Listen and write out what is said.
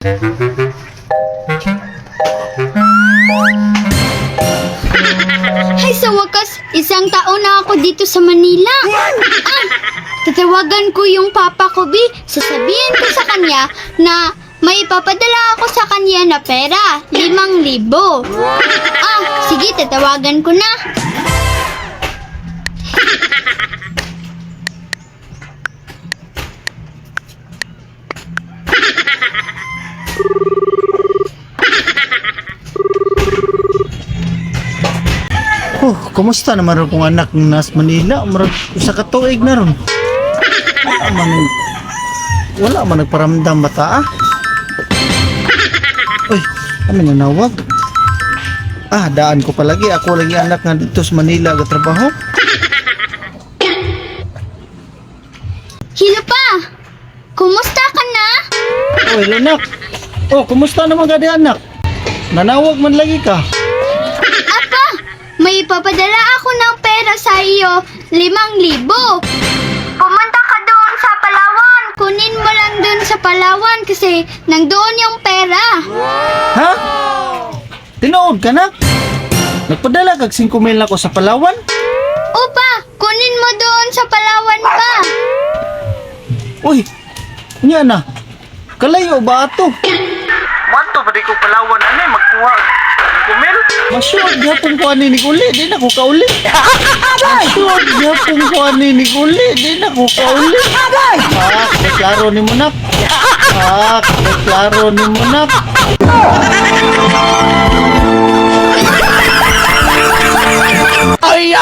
Ay, sa wakas, isang taon na ako dito sa Manila. Ah, tatawagan ko yung papa ko, Bi. Sasabihin ko sa kanya na may ipapadala ako sa kanya na pera, 5,000. Ah, sige, tatawagan ko na. Oh, kumusta naman ron kung anak ng nas Manila? Murag usa ka tuig na ron. Wala man wala man nagparamdam bata ah. Uy, kami nanawag. Ah, daan ko palagi. Ako lagi anak nga dito sa Manila gatrabaho. Hilo pa! Kumusta ka na? Uy, anak. Oh, kumusta naman gadi anak? Nanawag man lagi ka. Apa, may ipapadala ako ng pera sa iyo, 5,000. Pumunta ka doon sa Palawan. Kunin mo lang doon sa Palawan kasi nandoon yung pera. Ha? Tinuod ka na? Nagpadala kag 5 mil ako sa Palawan? Opa, kunin mo doon sa Palawan pa. Uy, unya na. Kalayo ba ato? Manto pa di ko Palawan ani magkuha. Kumil? Masyod gyapon ko ani ni uli, di na ko kauli. Masyod gyapon ko ani ni uli, di na ko kauli. Ah, klaro ni mo nak. Ah, klaro ni mo nak. Ay!